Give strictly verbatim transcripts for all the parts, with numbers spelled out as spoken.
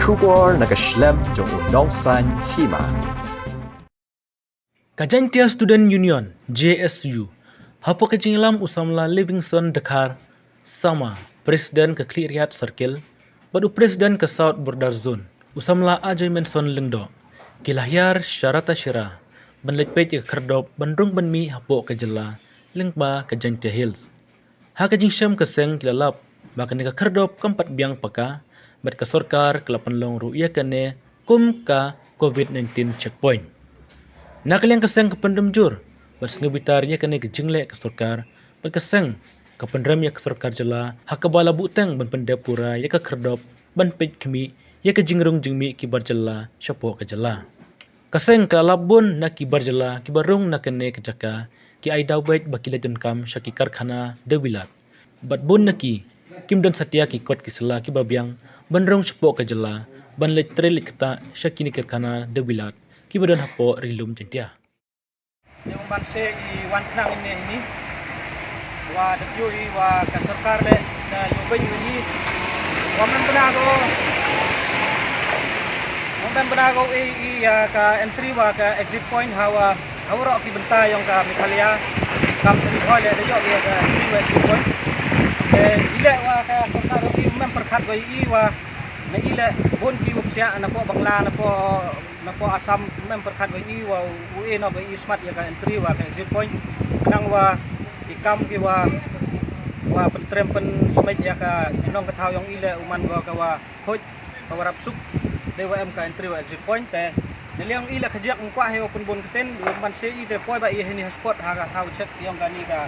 Khubor na ka shlem jong u Nongsaiñ Hima. Ka Jaintia Student Union, J S U, hapoh ka jingïalam u samla Livingstone Dkhar Sama, President ka Khliehriat Circle, bad u President ka South Border Zone, u samla Ajoy Menson Lyngdoh, ki la hiar sha Ratacherra ban leit peit ïa ka khyrdop ban rung ban mih hapoh ka jylla lyngba ka Jaintia Hills. Ha ka jingshem ka seng ki la lap ba kane ka khyrdop kam pat biang paka, bad ka sorkar ka la pynlong ruh ïa kane kum ka COVID nineteen checkpoint. Na ka liang ka seng ka pynrem jur bad sngewbitar ïa kane ka jingleh ka sorkar, bad ka seng ka pynrem ïa ka sorkar jylla ha kaba la buhteng ban pyndep pura ïa ka khyrdop ban peit khmih ïa ka jingrung jingmih ki bar jylla shapoh ka jylla. Ka seng ka la lap bun na ki bar jylla kiba rung na kane ka jaka, ki ai daw beit ba ki leit donkam sha ki karkhana da bilad. Bad bun na ki kim don satia ki kot ki sla kiba biang ban rung shapoh ka jylla, ban leit trei leit ktah sha kine ki karkhana da bilad kiba don hapoh ri lum Jaintia. Ïa u man se i wan khnang ine ini. Wa da pio i wa ka sorkar le da ïoh beiñ ïa i. Wa mem bna ko. Wa mem bna ko i i ïa ka entry wa ka exit point ha wa ha waroh ki bynta ïong ka Meghalaya. Kam sari hoi le da ïoh ïa ka entry wa exit point. Te i le wa ka sorkar i mem pyrkhat ko i wa na i le bun ki u psiah na po Bangla na po na po Assam mem pyrkhat wa i wa u e no wa i smat ïa ka entry wa ka exit point. Khnang wa i kam ki wa wa pyntrem pynsmit ïa ka chnong ka thaw ïong i le u man wa ka wa hoj ka wa rap suk. Dei wa em ka entry wa exit point te na liang i le ka jiak ngkwah he wa pynbun ktien u man se i te poi ba i hini hotspot ha ka thaw check ïong ka ni ka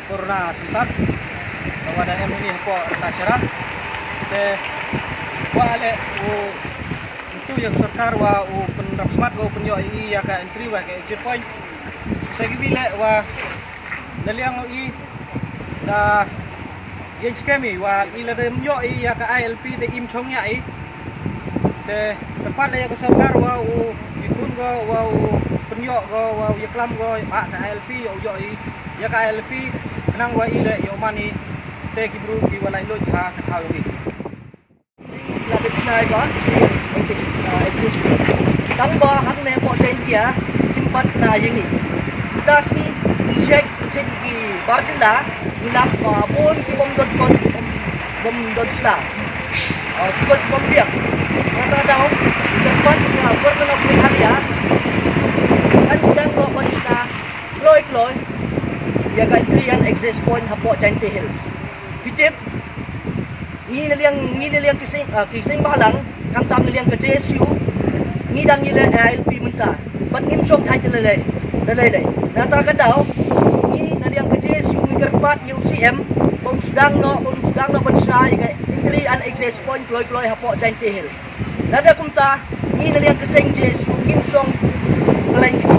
corona center. Ka wa da em hini hapo ka chara te wa le u Ntu ïa ka sorkar wa u pynrap smat wa u pynïoh ïa ka entry wa ka exit point. Sa ki wi le wa na liang i da ïeng skhem i wa i la dem ïoh ïa ka I L P te im chong ïa i. Te kyrpad ïa ka sorkar wa u i kun ko wa u pynïoh ko wa u ïa klam ko ba ka I L P ïa u ïoh i ïa ka I L P khnang wa i le ïa u man i te ki bru ki wa lai lut ha ka thaw i. La bit snai ba exist, uh, exist. Tang ba hang ne po chen kia kim pat na yeng i. Uta sngi check check ki bar jylla ngi lap ba bun ki bom dot kot bom dot sla. Uh, kot bom biang. Kata daw ki tempat nga pernah nak beli halia. Kan sedang lo ban sla kloi kloi. Ïa ka entry and exit point hapoh Jaintia Hills. Pitip ngi na liang ngi na liang ki seng ah, ki seng balang khamtam na liang ka J S U ngi dang ngi le I L P mynta. Bad ngim shong thait da lei lei da lei lei. Na ta ka daw ngi na liang ka J S U ngi kyrpad ïa u C M ba u sdang noh ba u sdang noh ban shna ïa ka entry and exit point kloi kloi hapoh Jaintia Hills. Lada kumta ngi na liang ka seng J S U ngim shong khlaiñ kti.